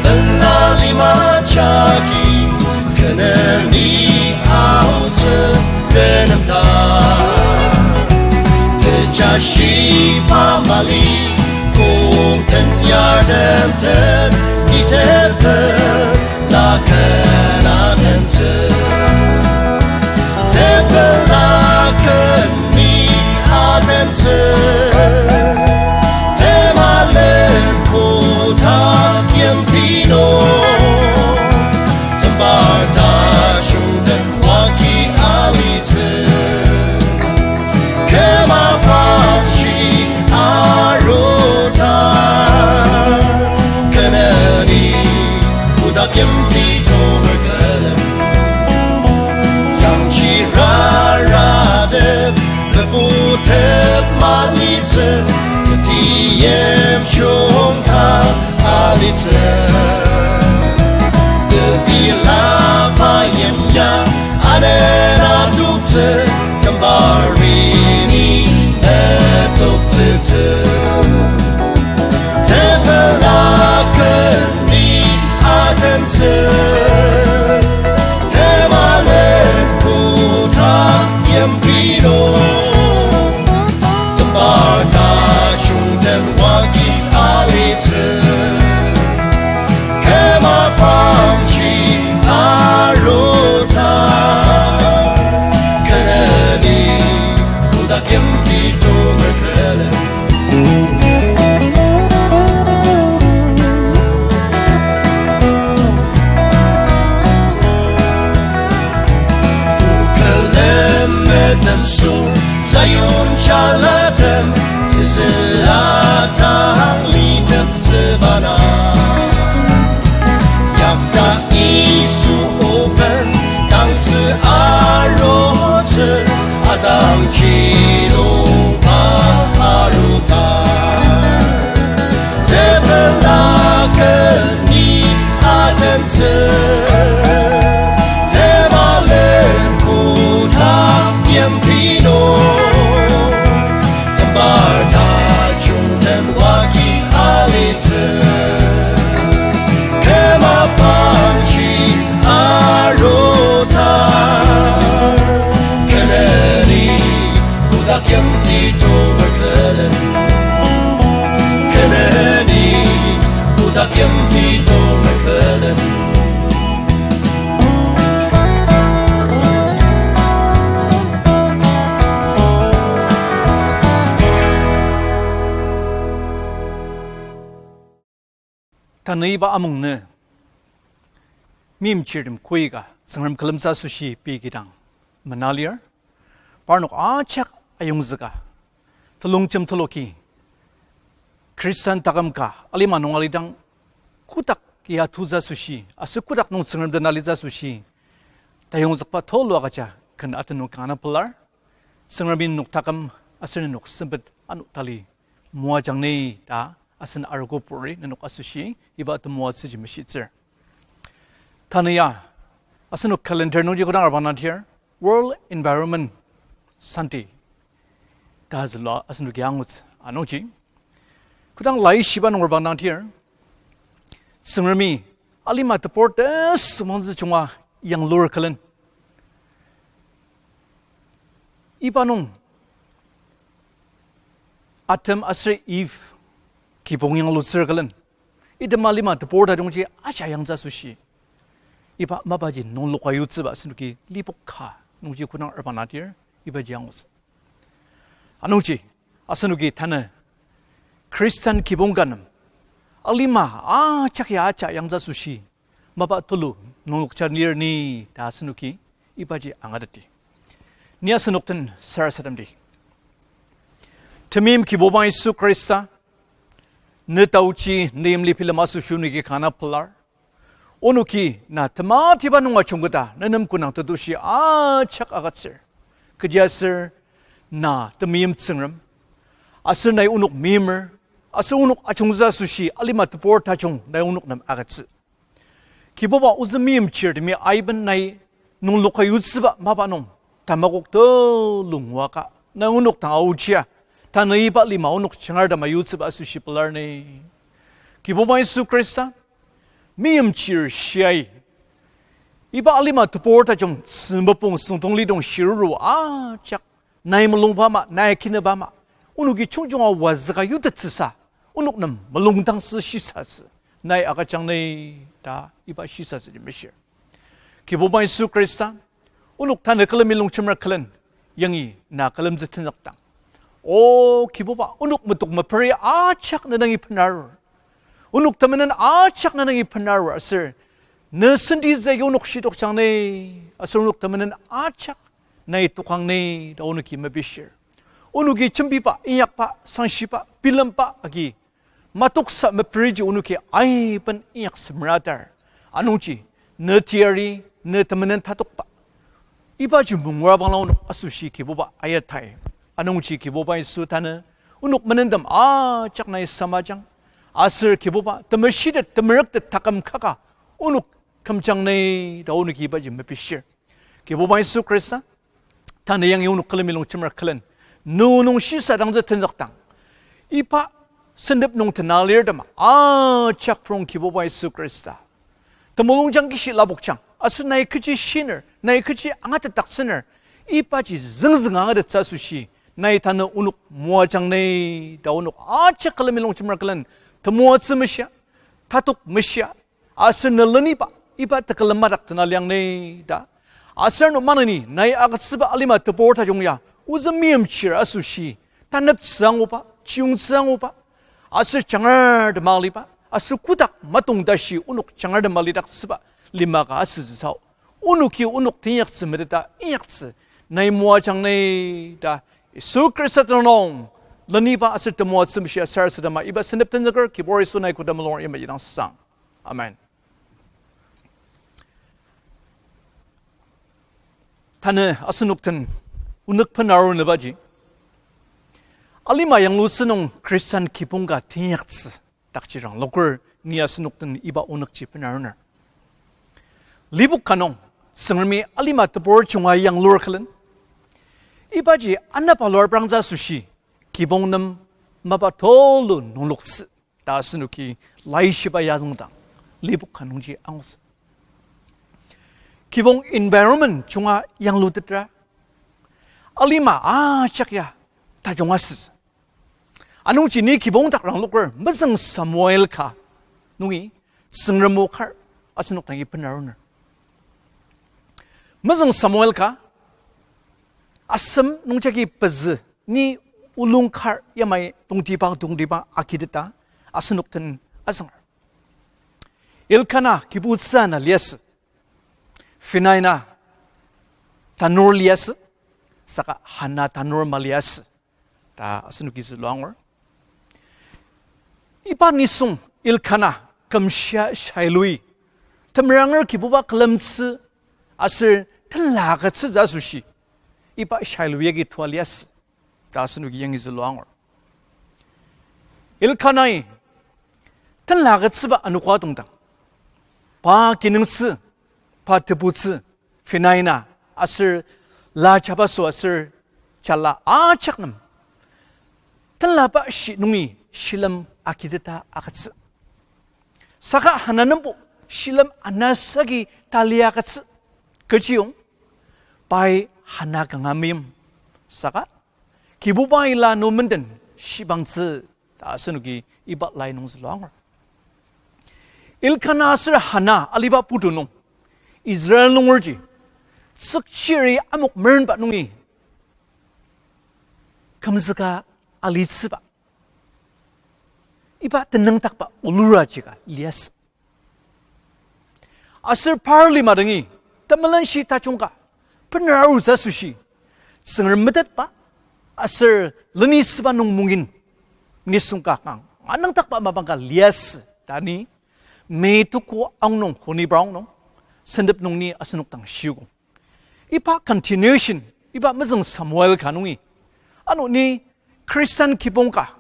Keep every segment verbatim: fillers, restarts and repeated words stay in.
Pela lima jagi keneni aotsü renemta. Tejashi pa mali kongten yartem ten, ni tepela ken atentsü. Tepela ken ni atentsü. Temalen kotak yimti nung, tembar tajung den wagi alitsü. Kema pangshi aruta, keneni kotak yimti tomer külen. Yangji raratsü, bebutep malitsü, tetiyim shungta alitsü. Tepela pa yim ya anena toktsü, tembarini metoktsütsü. Tepela ken ni atentsü, temalen kotak yimti nung, tembar tajung den wagi alitsü. Kema pangji aruta, keneni kotak yimti tomer külen. Külem metem sur, Zion jalatem, süzüla tang liteptsübana. Yakta Yisu oben tangtsü arutsü, atangji nungba aruta. Tepela ken ni atentsü, temalen kotak yimti nung, tembar tajung den wagi alitsü. Kema pangji aruta, keneni kotak yimti tomer külen. Keneni kotak yimti tomer külen. Tanü iba amungnü meimchirtem koika Tsüngrem külemtsü asoshi pei kidang mena lir. Parnok ajak ayongzüka, telongjem teloki, Khristan taküm ka alima nung alidang, kotak ya tutsü asoshi aser kotak nung Tsüngrem den alitsü asoshi tayongzükba tulu agüja ken atenung kanga pelar. Tsüngremi nenok taküm aser nenok sempet ano tali moajang ni ta asen arogo puri nenok asoshi iba temoatsüji meshitsür. Tanü ya asenok calendar nungji kodang arba nangdir World Environment Sunday ta zülua asenoki angutsü. Anungji kodang laishiba nung arba nangdir, Tsüngremi alima tebur tesümangtsü junga yanglur külen iba nung Adam aser Eve kibong yanglutsür külen, item alima tebur tajungji aja yangtsü asoshi iba mapaji nungloka yutsüba asenoki Lipok ka nungji kodang arba nangdir ibaji angutsü. Anungji asenoki tanü Khristan kibong ka nem alima ajak ya aja yangtsü asoshi mapa tulu nunglokja lir ni ta asenoki ibaji angateti. Ni asenok den sarasademdi. Temeim Kibuba Yisu Khrista, ne taochi ne yimli bilem asoshi onoki kanga pelar. Onoki na tematiba nung ajungketa ne nem kü nung tetushi ajak agütsür. Kechiaser na temeim Tsüngrem, aser nai onok meimer, aser onok ajungtsü asoshi alima tebur tajung nai onok nem agütsü. Kibuba, ozü meimchirtemi aiben nai nungloka yutsüba mapa nung tamakok tulu nguaka nai onok dang aochia, tanü iba lima onok jangar dama yutsüba asoshi pelar ni. Kibuba Yisu Khrista, meimchir shiai. Iba alima tebur tajung tzü mopung süngdonglidong shiruru ajak. Nai mulungba ama, nai kinüba ama. Onoki chungjunga wazüka yutettsüsa. Onok nem mulungdangtsü shisatsü. Nai agüjang ni ta iba shisatsü ji meshir. Kibuba Yisu Khrista, onok tanü külemi longjemer külen, yangi na külemtsü tenzükdang. O Kibuba, onok metok meperi ajak ne dangi benarur. Onok temenen ajak ne dangi benarur aser, ne sentitsü agi onok shidokjang ni, aser onok temenen ajak nai tokang ni ta onoki mepishir. Onoki jembiba, inyakba, sangshiba, bilemba agi matoksa meperiji onoki aiben inyak semradar. Anungji, ne teyari, ne temenen tatokba. Ibaji mungura bangla onok asoshi Kibuba ayatai. Anungji Kibuba Yisu tanü, onok menentem ajak nai samajang. Aser Kibuba, temeshitet, temerüktet taküm kaka, onok kümjang ni ta onoki ibaji mepishir. Kibuba Yisu Khrista, tanü yangi onok külemi longjemer külen, ne nung shisadangtsü tenzükdang. Iba sentep nung tena lirtem ajak prong Kibuba Yisu Khrista, temulungjang kishi lapokjang, aser nai kechi shiner, nai kechi angatetdaktsüner, ibaji züngzüng angatettsü asoshi, nai tanü onok moajang ni ta onok ajak külemi longjemer külen, temoatsü meshia, tatok meshia, aser ne leniba, iba tekülem madak tena liang ni ta. Aser ano maneni, nai agütsüba alima tebur tajung ya, ozü meimchir asoshi, taneptsü anguba, chiyungtsü anguba, aser jangar tema aliba, aser kotak matong tashi onok jangar tema alidaktsüba, lima ka asütsüsa. Onoki onok teinyaktsü meteta inyaktsü, nai moajang ni ta, Yisu Khrista tenüng nung, leniba aser temoatsü meshia sarasadema iba sentep tenzüker, Kibur Yisu nai koda mulung yamaji dang sang. Amen. Tanü asenok den onük benarunübaji, alima yanglutsü nung Khristan kibong ka teinyaktsü dakjidang loker ni asenok den iba onükji benaruner. Lipok ka nung, Tsüngremi alima tebur junga yanglur külen, ibaji anaba luar prangtsü asoshi, kibong nem mapa tulu nungloktsü ta asenoki laishiba yazüngdang, Lipok ka nungji angutsü. Kibong environment junga yanglutetra, alima ajak ya tajung asütsü. Anungji ni kibong dak rangloker mezüng Samuel ka nungi Tsüngrem o kar asenok dangi benaruner. Mezüng Samuel ka asem nungjagi pezü ni olung kar yamai tongtibang tongtibang agiteta asenok den azünger. Elkana kibutsü ana liasü. Phinina tanur liasü. Saka Hana tanur maliasü ta asenoki zülua angur. Iba nisung Elkana kümshia shailui, temeranger Kibuba külemtsü aser tenla agütsütsü asoshi, iba shailui agi tua liasü ta asenoki yangi zülua angur. Elkanai tenla agütsüba anogo atongdang, pa kinungtsü, pa tebutsü, Phinina aser la jabaso aser jala ajak nem tenlaba shi nungi shilem agiteta agütsü. Saka Hana nembo shilem anasagi tali agütsü. Kechiyong pai Hana kanga meim. Saka Kibubai la no menden shibangtsü ta asenoki iba lai nung zülua angur. Elkana aser Hana aliba putu nung Israel nungerji tsükchiri amok merenba nungi kümzüka alitsüba, iba tenüngdakba olura jika liasü. Aser par lima dangi temelenshi tajung ka benarutsü asoshi, Tsüngrem metetba aser lenisüba nung mungin nisung ka kanga nüngdakba mapang ka liasü ta ni May tuko ang nung honi brown nung sentep nung ni asenok dang shiogo. Iba continuation, iba mezüng Samuel ka nungi, ano ni Khristan kibong ka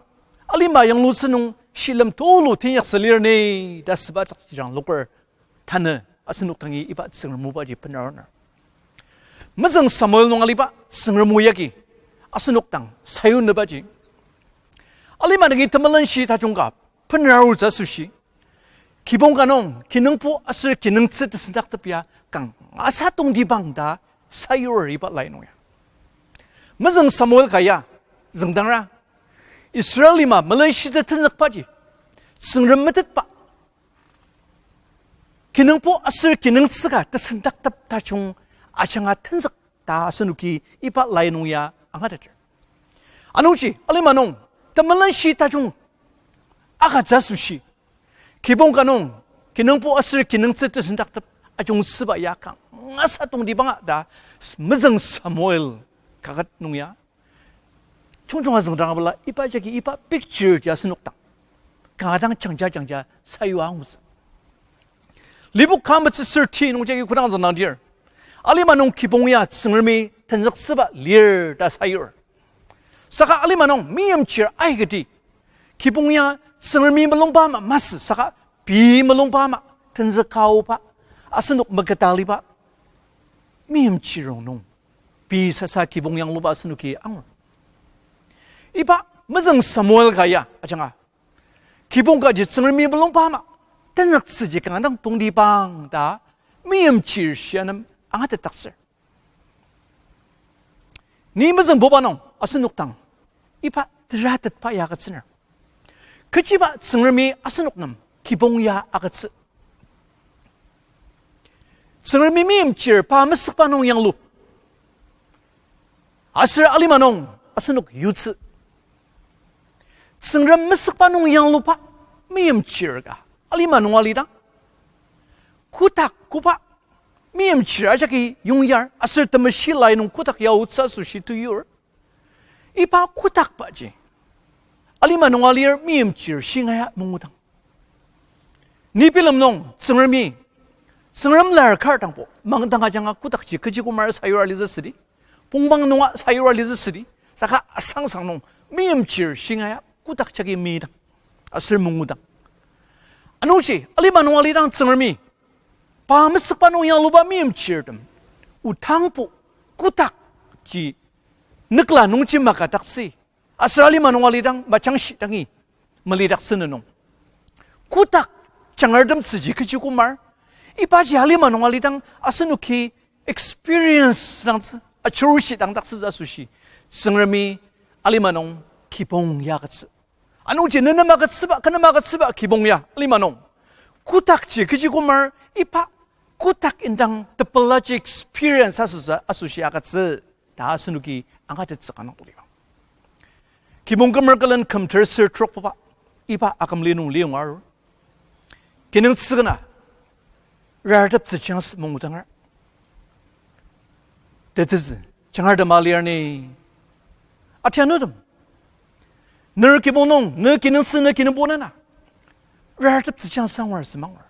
alima yanglutsü nung shilem tulu teinyaktsü lir ni ta süba dakjidang loker, tanü asenok dangi iba Tsüngrem obaji benaruner. Mezüng Samuel nung aliba Tsüngrem o yagi asenok dang sayunebaji, alima dangi temelenshi tajung ka benarutsü asoshi, kibong ka nung kinungpo aser kinungtsü tesendaktep ya kangasa tongtibang ta sayur iba lai nung ya. Mezüng Samuel ka ya züngdangra, Israel lima melenshitsü tenzükbaji, Tsüngrem metetba, kinungpo aser kinungtsü ka tesendaktep tajung ajanga tenzük ta asenoki iba lai nung ya angateter. Anungji alima nung temelenshi tajung agütsü asoshi, kibong ka nung kinungpo aser kinungtsü tesendaktep ajungtsüba ya kangasa tongtibanga ta Mezüng Samuel kaket nung ya jungjunga züngdang abala iba jagi iba picture ji asenok dang kanga dang jangja jangja sayua angutsü. Lipok ka metsü thirty nung jagi kodang züngdangdir, alima nung kibong ya Tsüngremi tenzüktsüba lir ta sayur. Saka alima nung meimchir aikati kibong ya Tsüngremi mulungba ama masü saka pei mulungba ama tenzüka aoba, asenok meketa aliba meimchir rongnung pei sasa kibong yangluba asenoki angur. Iba Mezüng Samuel ka ya ajanga kibong kaji Tsüngremi mulungba ama tenzüktsüji kanga dang tongtibang ta meimchir shia nem angatetdaktsür. Ni mezüngbuba nung asenok dang iba teratetba ya agütsüner. Kechiba Tsüngremi asenok nem kibong ya agütsü. Tsüngremi meimchir pa mesükba nung yanglu. Aser alima nung asenok yutsü. Tsüngrem mesükba nung yangluba meimchir ka alima nung alidang, kotak koba meimchir ajaki yongyar aser temeshi lai nung kotak ya aotsü asoshi teyur. Iba kotakbaji alima nung alir meimchir shingaia mangudang. Ni bilem nung Tsüngremi, Tsüngrem lar kar dangbo mangdang ajanga kotakji kechi komar sayur alitsü südi, pongpang nunga sayur alitsü südi, saka asangsang nung meimchir shingaia kotak jagi midang aser mangudang. Anungji alima nung alidang Tsüngremi pa mesükba nung yangluba meimchirtem otangbo kotakji nükla nungji makadaktsü, aser alima nung alidang majangshi dangi melidaktsü nung, kotak jangartemtsüji kechi komar, ibaji alima nung alidang asenoki experience dangtsü, achurushi dangdaktsütsü asoshi, Tsüngremi alima nung kibong ya agütsü. Anungji nenem agütsüba, kü nem agütsüba kibong ya alima nung kotakji kechi komar, iba kotak indang tepelaji experience asütsü asoshi agütsü ta asenoki angatettsü kanga nung tuli. Kibong kümer külen küm ter ser trokba iba akümli nung liyonga arur. Kinungtsü kena rarteptsü chance mangudangar. Tetezü, jangartem alir ni, atianutem, ner kibong nung, ne kinungtsü, ne kinungpo nena rarteptsü chance angur sü mangur?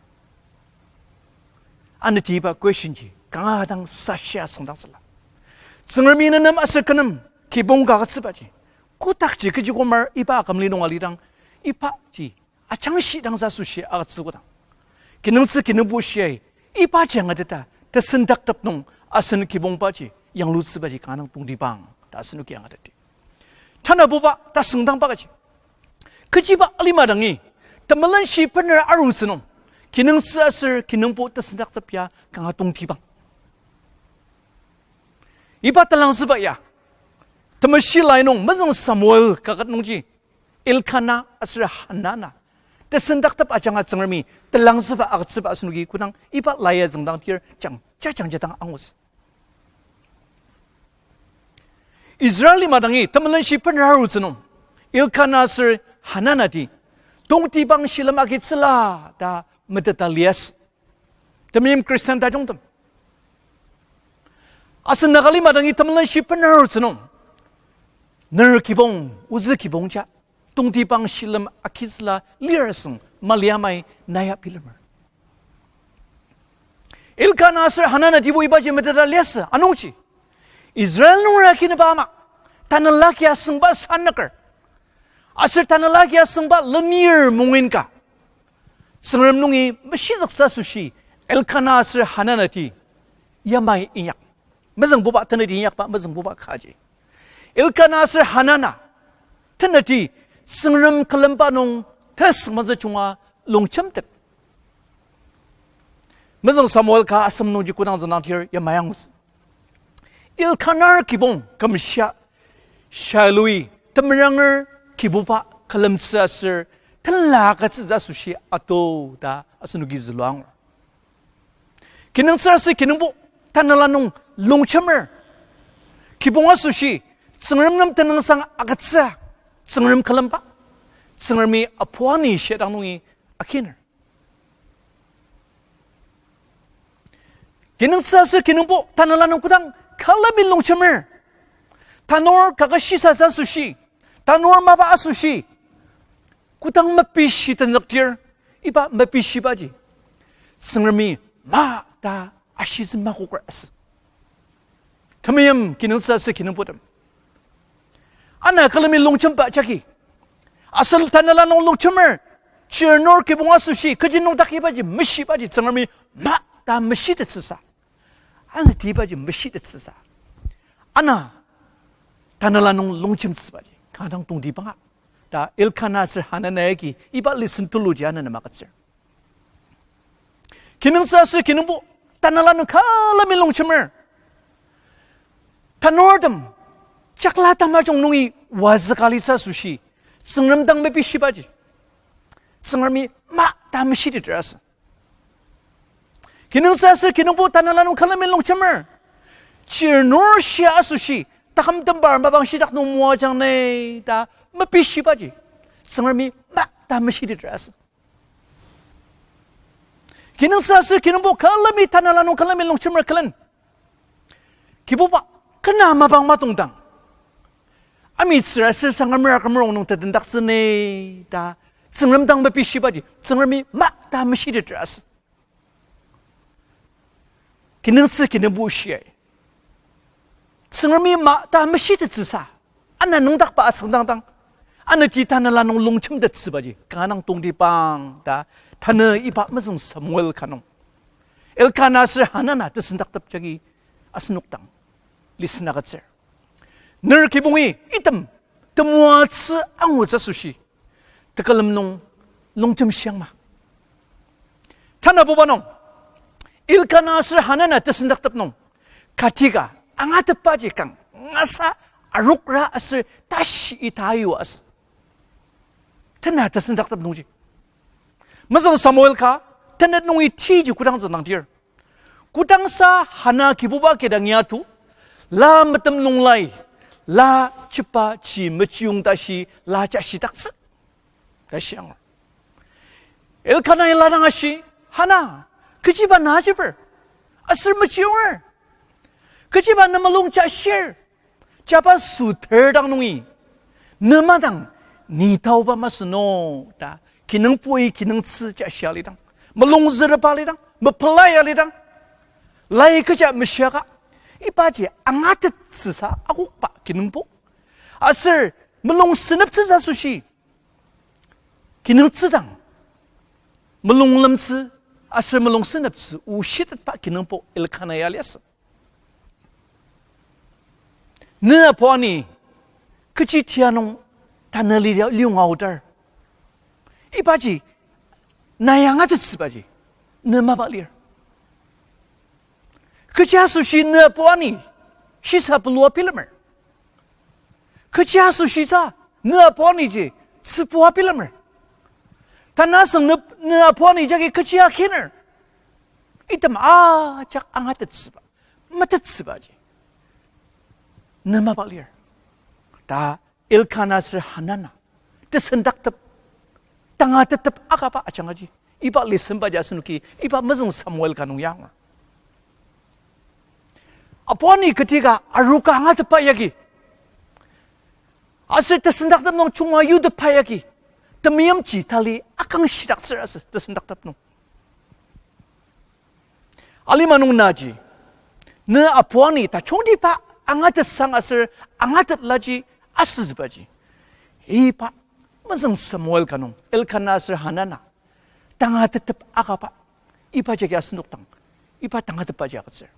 Anetiba question ji kanga dang sashia süngdangtsüla. Tsüngremi nenem aser kü nem kibong ka agütsübaji, kotakji kechi komar iba akümli nung alidang, ibaji ajangshi dangtsü asoshi agütsü kodang, kinungtsü kinungpo shiai ibaji angateta tesendaktep nung asen kibongbaji yanglutsübaji kanga nung tongtibang ta asenoki angateti. Tanabuba ta süngdangba kaji, kechiba alima dangi temelenshi bener arutsü nung kinungtsü aser kinungpo tesendaktep ya kanga tongtibang? Iba telangzüba ya temeshi lai nung mezüng Samuel kaket nungji Elkana aser Hanana tesendaktep ajanga Tsüngremi telangzüba agütsüba asenoki kodang iba laia züngdangdir jang jajang jadang angus. Israel lima dangi temelenshi bener arutsü nung, Elkana aser Hanana ti tongtibang shilem agitsüla ta meteta liasü. Temeim Christian tajungtem, asen Naga lima dangi temelenshi bener arutsü nung, ner kibong, ozü kibongja tongtibang shilem agitsüla lir asüng mali amai nai bilemer. Elkana aser Hanana tibo ibaji meteta liasü anungji, Israel nunger akinaba ama, tanela ki asüngba sanüker aser tanela ki asüngba lenir mungin ka Tsüngrem nungi meshizüktsü asoshi Elkana aser Hanana ti yamai inyak. Mezüngbuba teneti inyakba mezüngbuba kaji, Elkana aser Hanana teneti Tsüngrem külemba nung tesüngmazü junga longchemtet. Mezüng Samuel ka asem nungji kodang züngdangdir yamai angutsü. Elkana kibong kümshia Shaul-i temeranger Kibuba külemtsü aser tenla agütsütsü asoshi ato ta asenoki zülua angur. Kinungtsü aser kinungpo tanela nung longjemer kibong asoshi Tsüngrem nem tenüngsang agütsüa Tsüngrem külemba, Tsüngremi apu ani shidang nungi akiner. Kinungtsü aser kinungpo tanela nung kodang külemi longjemer, tanur kaket shisatsü asoshi, tanur mapa asoshi kodang mepishi tenzükdir, iba mepishibaji Tsüngremi ma ta ashitsü makoker asü. Temeim kinungtsü aser kinungpotem, ana külemi longjemba jagi, aser tanela nung longjemer, chirnur kibong asoshi kechi nüngdak ibaji meshibaji Tsüngremi ma ta meshitettsüsa, ana tibaji meshitettsüsa, ana tanela nung longjemtsübaji kanga dang tongtibanga ta Elkana aser Hanana yagi iba lesson tuluji ana nem agütsür. Kinungtsü aser kinungpo tanela nung külemi longjemer, tanurtem jakla tamajung nungi wazüka litsü asoshi Tsüngrem dang mepishibaji Tsüngremi ma ta meshiteter asü. Kinungtsü aser kinungpo tanela nung külemi longjemer, chirnur shia asoshi taküm tembar mapang shitak nung moajang ni ta mepishibaji Tsüngremi ma ta meshiteter asü. Kinungtsü aser kinungpo külemi tanela nung külemi longjemer külen, Kibuba, kena mapang matongdang amitsür aser sangamer akümrong nung tetendaktsü ni ta Tsüngrem dang mepishibaji Tsüngremi ma ta meshiteter asü. Kinungtsü kinungpo shiai Tsüngremi ma ta meshitettsüsa, ana nüngdakba asüngdangdang, anati tanela nung longjemtettsübaji kanga dang tongtibang ta tanü iba mezüng Samuel ka nung Elkana aser Hanana tesendaktep jagi asenok dang lesson agütsür. Ner kibongi item temoatsü angutsü asoshi tekülem nung longjem shiangma? Tanabuba nung Elkana aser Hanana tesendaktep nung katika angatetbaji kangasa arokra aser tashi ita ayua asü. Tena tesendaktep nungji, mezüng Samuel ka tenet nungi tiji kodang züngdangdir, kodangsa Hana Kibuba kidang ya to, la metem nung lai, la chepa chi mechiyong tashi la jashidaktsü ta shiangur. Elkanai la dang ashi, Hana, kechiba na ajeper, aser mechiyonger? Kechiba ne mulung jashir? Jaba süter dang nungi ne madang ni taoba masü no ta kinungpoi kinungtsü jashia lidang, mulung zürepa lidang, mepela ya lidang, lai kecha meshiaka, ibaji angatettsüsa akokba kinungpo, aser mulung seneptsüsa asoshi kinungtsü dang mulung lemtsü aser mulung seneptsü o shitetba kinungpo Elkana ya liasü. Ne apu ani kechi tia nung tanü li-, liyonga aodar, ibaji nai angatettsübaji ne mapa lir? Kechi asoshi ne apu ani shisa pelua bilemer? Kechi asoshisa ne apu aniji tsübua bilemer? Tanü asüng ne, ne apu ani jagi kechi akiner? Item ajak angatettsüba, metettsübaji ne mapa lir? Ta Elkana aser Hanana tesendaktep, tangatettep akaba ajangaji, iba lesson baji asenoki iba mezüng Samuel ka nung ya angur. Apu ani ketika aroka angatetba yagi, aser tesendaktep nung junga yutepba yagi, temeimji tali akangshidaktsür asü tesendaktep nung. Alima nung naji, ne apu ani tajungtiba angatetsang aser angatetlaji asütsübaji, iba mezüng Samuel ka nung Elkana aser Hanana tangatettep akaba, iba jagi asenok dang iba tangatetbaji agütsür.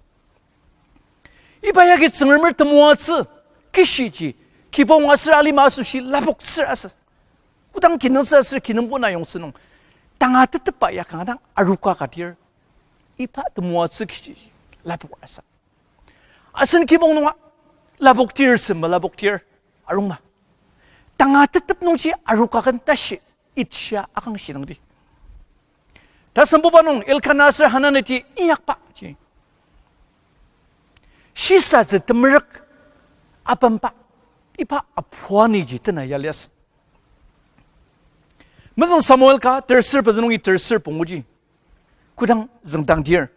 Iba yagi Tsüngremer temoatsü kishiji kibong aser alima asoshi lapoktsür asü. Kodang kinungtsü aser kinungpo na yongtsü nung tangatettepba ya kanga dang aroka ka lir. iba temoatsü kechi lapok asa. Asen kibong nunga lapoktir sema lapoktir arungma. Tanga tetep nungji arokaken tashi itshia akangshi nangdi. Tasembuba nung Elkana aser Hanana ti inyakba ji shisatsü temerük apemba iba apuaniji tena ya liasü. Mezüng Samuel ka terser pezü nungi terser punguji kodang züngdangdir,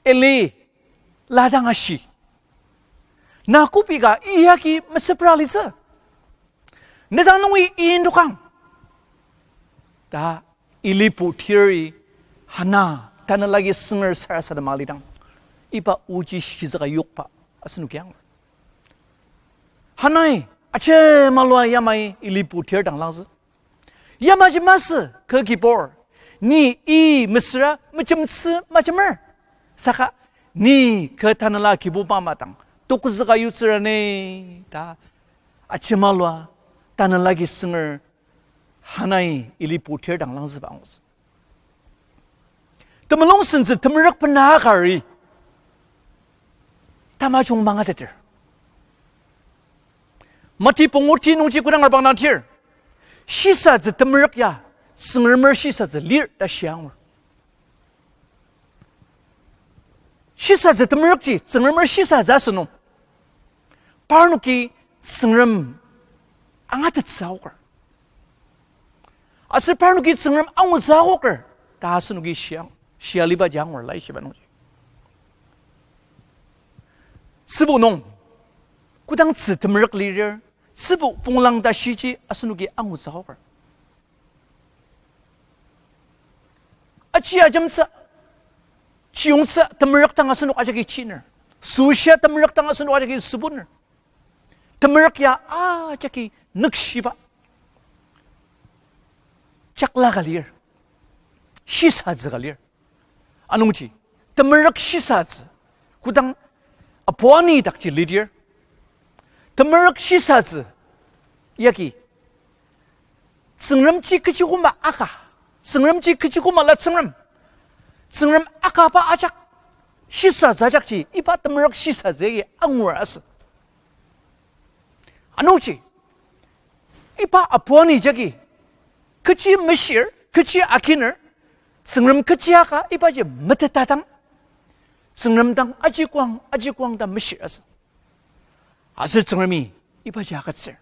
Eli la dang ashi, na kobi ka iyagi mesepra litsü? Ne dang nungi indokang, ta Eli putiri Hana tanela agi sünger sarasadema alidang, iba oji shizüka yokba asenoki angur. Hanai ajemalua yamai Eli putir dang langzü. Yamaji masü kü kibur, ni i mesüra mejemtsü majemer. Saka ni kü tanela kibuba madang tokzüka yutsüra ne, ta ajemalua tanela agi sünger Hanai Eli putir dang langzüba angutsü. Temulung sentsü temerük bena kari tamajung mangateter. Mati pungu ti nungji kodang arbang dangdir, shisatsü temerük ya Tsüngremer shisatsü lir ta shia angur. Shisatsü temerükji Tsüngremer shisatsü asünung, parnoki Tsüngrem angatettsü aoker, aser parnoki Tsüngrem angutsü aoker ta asenoki shia, shia alibaji angur laishiba nungji. Tsübu nung kodang tzü temerük lirir, tsübu ponglang tashiji asenoki angutsü aoker. Aji ajemtsü, chiyongtsü temerük dang asenok ajaki chiner. Süshia temerük dang asenok ajaki sübuner. Temerük ya ajaki nükshiba jakla ka lir, shisatsü ka lir. Anungji temerük shisatsü kodang apuani dakji lidir, temerük shisatsü yagi Tsüngremji kechi koma aka, Tsüngremji kechi koma la Tsüngrem, Tsüngrem akaba ajak, shisatsü ajakji iba temerük shisatsü agi angur asü. Anungji iba apuani jagi kechi meshir, kechi akiner, Tsüngrem kechi aka ibaji metetadang, Tsüngrem dang aji koang, aji koang ta meshir asü. Aser Tsüngremi ibaji agütsür.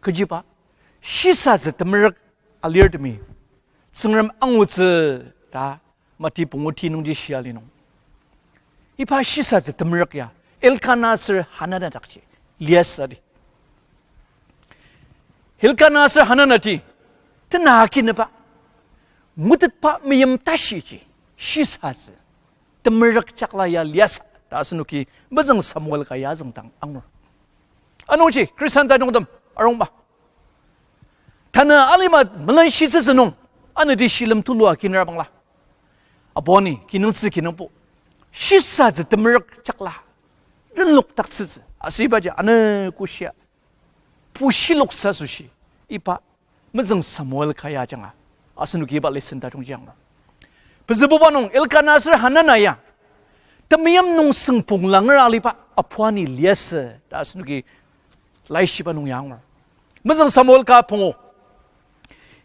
Kechiba, shisatsü temerük alirtemi Tsüngrem angutsü ta Mati pungu ti nungji shia li nung, iba shisatsü temerük ya Elkana aser Hanana dakji liasü adi. Elkana aser Hanana ti tena akineba ngutetba meim tashiji shisatsü temerük jakla ya liasü ta asenoki mezüng Samuel ka ya züngdang angur. Anungji Khristan tajungtem arungba, tanü alima melenshitsütsü nung, anüti shilem tulua kinera bangla, apuani kinungtsü kinungpo shisatsü temerük jakla renlokdaktsütsü asübaji anü koshia pushiloktsü asoshi iba mezüng Samuel ka ya ajanga asenoki iba lesson tajungji angur. Pezübuba nung Elkana aser Hanana ya temeim nung süngpong langer aliba apuani liasü ta asenoki laishiba nung ya angur. Mezüng Samuel ka pungu,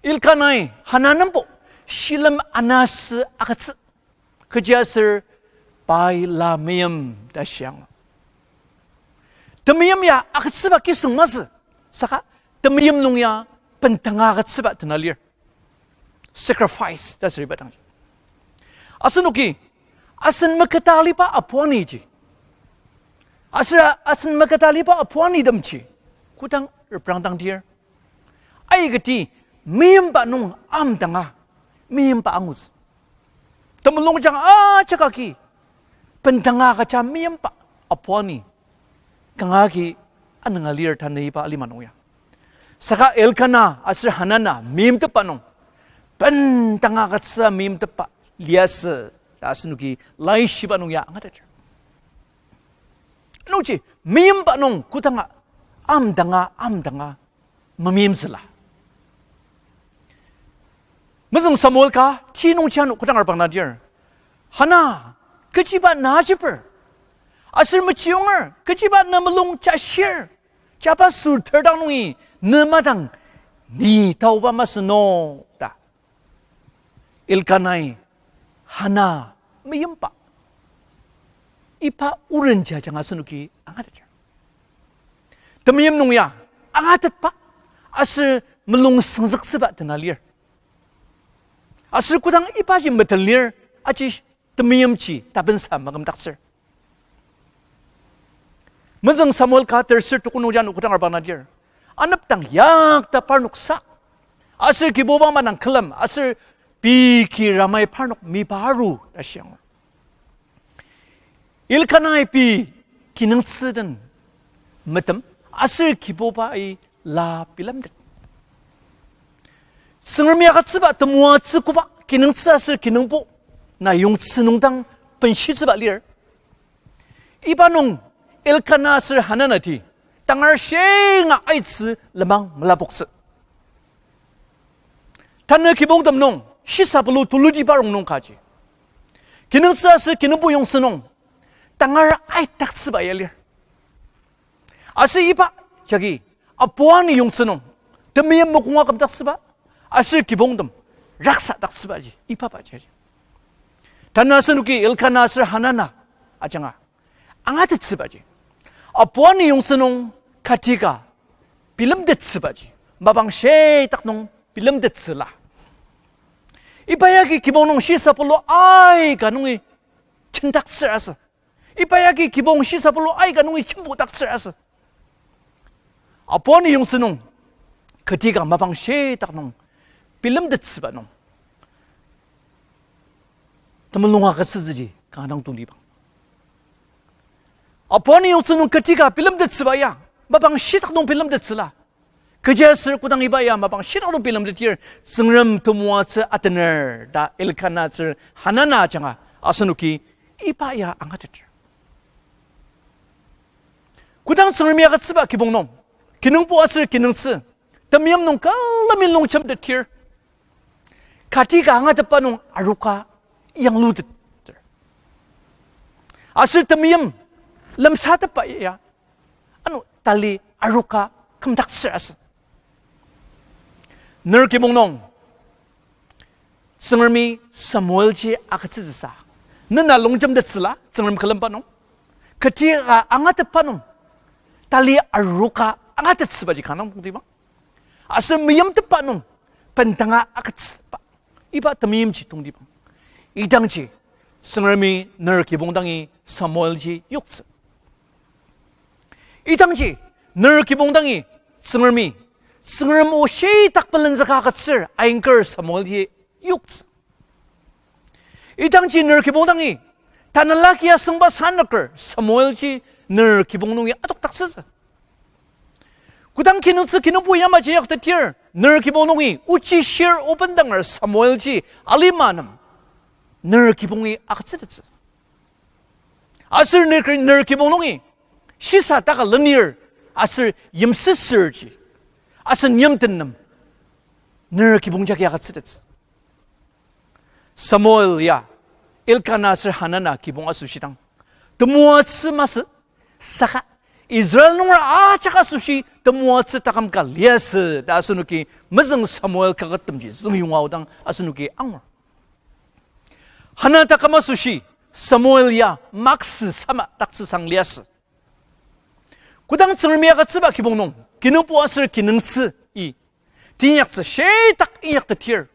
Elkanai Hananembo shilem anasü agütsü, kechiaser pai la meim ta shiang. Temeim ya agütsüba kisüng masü, saka temeim nung ya bendanga agütsüba tena lir. Sacrifice ta asüba dangji, asenoki asen meketa aliba apuaniji, aser asen meketa aliba apuanitemji kodang reprangdangdir, aikati meimba nung amdanga meimba angutsü. Temulungjang ajak agi bendanga agüja meimba apuani kanga agi anünga lir tanü iba alima nung ya. Saka Elkana aser Hanana meimtepba nung bendanga agütsü meimtepba liasü ta asenoki laishiba nung ya angateter. Anungji meimba nung kodanga amdanga amdanga memeimtsüla. Mezüng Samuel ka ti nungji ano kodang arbang nadir, Hana, kechiba na ajeper? Aser mechiyonger, kechiba ne mulung jashir? Jaba süter dang nungi ne madang ni taoba masü no ta Elkanai Hana meyimba iba orenji ajanga asenoki angateter. Temeim nung ya angatetba aser mulung süngzüktsüba tena lir. Aser kodang ibaji meten lir, aji temeimji tapensa makümdaktsür. Mezüng Samuel ka terser tuko nungji ano kodang arba nadir, anepdang yakta parnok sa, aser Kibuba madang külem aser pei ki ramai parnok mipa aru ta shiang. Elkanai pei kinungtsü den metem aser Kibubai la bilemtet. Tsüngremi agütsüba temoatsü koba kinungtsü aser kinungpo na yongtsü nung dang benshitsüba lir. Iba nung Elkana aser Hanana ti tangar shinga aitsü lenmang melapoktsü. Tanü kibongtem nung shisa pulu tulutiba rongnung kaji, kinungtsü aser kinungpo yongtsü nung tangar aidaktsüba ya lir. Aser iba jagi apuani yongtsü nung temeim mokonga kümdaktsüba aser kibongtem raksadaktsübaji iba baji. Tanü asenoki Elkana aser Hanana ajanga angatettsübaji, apuani yongtsü nung katika bilemtettsübaji mapang shitak nung bilemtettsüla. Iba yagi kibong nung shisa pulu aika nungi jendaktsür asü. Iba yagi kibong shisa pulu aika nungi jembudaktsür asü. Apuani yongtsü nung katika mapang shitak nung bilemtettsüba nung temulung agütsütsüji kanga dang tongtibang. Apuani yongtsü nung katika bilemtettsüba ya mapang shitak nung bilemtettsüla. Kechiaser kodang iba ya mapang shitak nung bilemtetdir, Tsüngrem temoatsü atener ta Elkana aser Hanana ajanga asenoki iba ya angateter. Kodang Tsüngremi agütsüba kibong nung, kinungpo aser kinungtsü temeim nung külemi longjemtetdir, katika angatetba nung aroka yangluteter. Aser temeim lemsatepba ya ano tali aroka kümdaktsür asü. Ner kibong nung Tsüngremi Samuelji agütsütsüsa, nena longjemtettsüla Tsüngrem külemba nung, katika angatetba nung tali aroka angatettsübaji kanga dang tongtibang. Aser meimtepba nung bendanga agütsüba iba temeimji tongtibang. Idangji Tsüngremi ner kibong dangi Samuelji yoktsü. Idangji ner kibong dangi Tsüngremi, Tsüngrem o shitak pelenzüka agütsür ainker Samuelji yoktsü. Idangji ner kibong dangi tanela kia süngba sanüker Samuelji ner kibong nungi adokdaktsütsü. Kodang kinungtsü kinungpo yamaji yaktetir, ner kibong nungi ochi shir obendanger Samuelji alima nem ner kibongi agütsütettsü. Aser ner, ner kibong nungi shisa taka lenir aser yimsüsürji asen yimten nem ner kibong jagi agütsütettsü. Samuel ya Elkana aser Hanana kibong asoshidang temoatsü masü, saka Israel nunger ajak asoshi temoatsü taküm ka liasü ta asenoki mezüng Samuel kakettemji züngyonga aodang asenoki angur. Hana taküm asoshi Samuel ya maksü sama taktsüsang liasü. Kodang Tsüngremi agütsüba kibong nung kinungpo aser kinungtsü-i teinyaktsü shitak inyaktetir,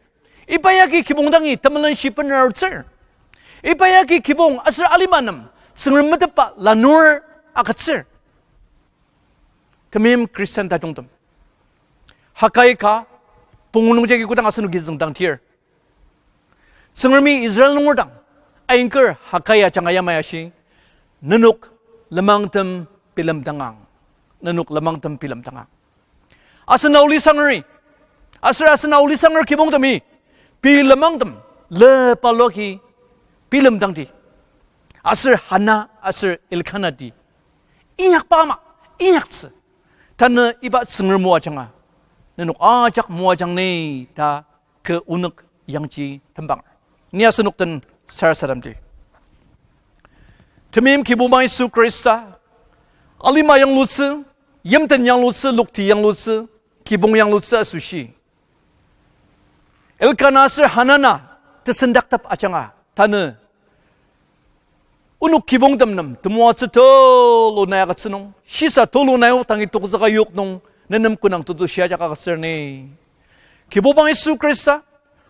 iba yagi kibong dangi temelenshi bener arutsür. Iba yagi kibong aser alima nem Tsüngrem metetba lanur agütsür. Temeim Christian tajungtem, Hagai ka pungu nungjagi kodang asenoki züngdangtir, Tsüngremi Israel nunger dang ainker Hagai ajanga yamai ashi, nenok lenmangtem bilemdangang, nenok lenmangtem bilemdangang. Asen aoli sangeri, aser asen aoli sanger kibongtemi, pei lenmangtem, le paloki bilemdangdi. Aser Hana aser Elkana ti inyakba ama inyaktsü. Tanü iba Tsüngrem o ajanga nenok ajak moajang ni ta kü onük yangji tembanger. Ni asenok den sarasademdi. Temeim Kibuba Yisu Khrista, alima yanglutsü, yimten yanglutsü, lokti yanglutsü, kibong yanglutsü asoshi Elkana aser Hanana tesendaktep ajanga tanü onok kibongtem nem temoatsü tulu nai agütsü nung, shisa tulu nai o tangi tokzüka yok nung, nenem kü nung tetushi ajak agütsür ni. Kibuba Yisu Khrista,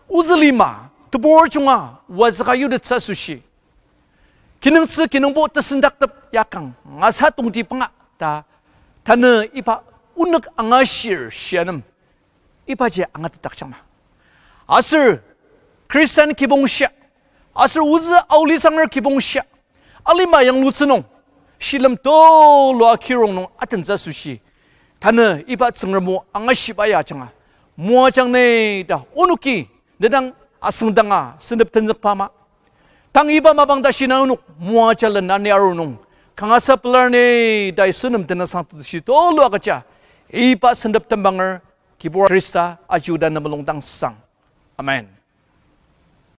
ozü lima, tebur junga, wazüka yutettsü asoshi kinungtsü kinungpo tesendaktep yakang ngasa tongtibanga ta, tanü iba onok angashir shia nem ibaji angatetdakjangma. Aser Khristan kibong shia, aser ozü aolisanger kibong shia, alima yanglutsü nung, shilem tulu akirong nung atentsü asoshi tanü iba Tsüngrem o angashiba ya ajanga moajang ni ta onoki ne dang asüngdanga sentep tenzükba ama, tang iba mapang tashi na onok moajalen ani aru nung kangasa pelar ni ta Yisu nem tenüngsang tetushi tulu agüja iba sentep tembanger Kibur Khrista aji oda ne mulung dang sang. Amen.